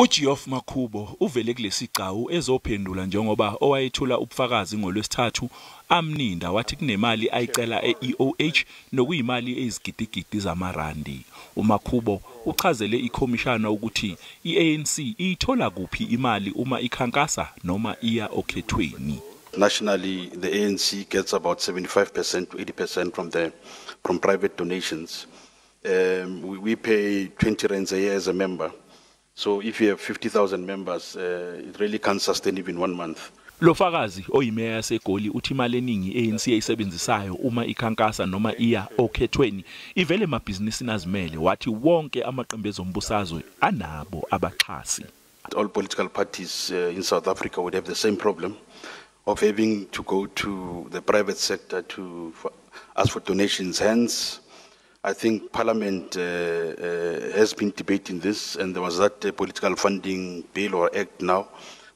UGeoff Makhubo uvele kulesigcawu ezophendula njengoba owayethula ubufakazi ngoLwesithathu amninda wathi kunemali ayicela e-EOH nokuyimali eyizigidigidi zamarandi. UMakhubo uchazele ikhomishana ukuthi i-ANC iyithola kuphi imali uma ikhankasa noma iya okhethweni. Nationally, the ANC gets about 75% to 80% from private donations. We pay 20 rands a year as a member. So if you have 50,000 members, it really can't sustain even one month. Lo fakazi oyimeya yaseGoli uthi imali eningi iANC eyisebenzisayo uma ikhankasa noma iya okhethweni ivele emabhizinisini azimele, wathi wonke amaqembu ezombusazwe anabo abaxhasi. All political parties in South Africa would have the same problem of having to go to the private sector to ask for donations. Hence, I think Parliament has been debating this, and there was that political funding bill or act now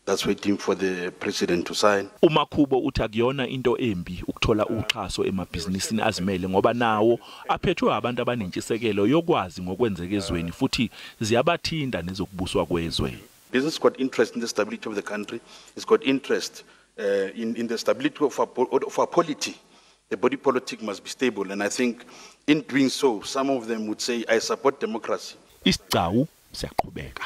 that's waiting for the president to sign. UMakhubo uthi akuyona into embi ukuthola uxhaso emabhizinisini azimele ngoba nawo aphethwe abantu abanentshisekelo yokwazi ngokwenzeka ezweni futhi ziyabathinta nezokubuswa kwezwe. Business got interest in the stability of the country. It's got interest in the stability of our polity. The body politic must be stable, and I think in doing so, some of them would say, "I support democracy." Isigcawu siyaqhubeka.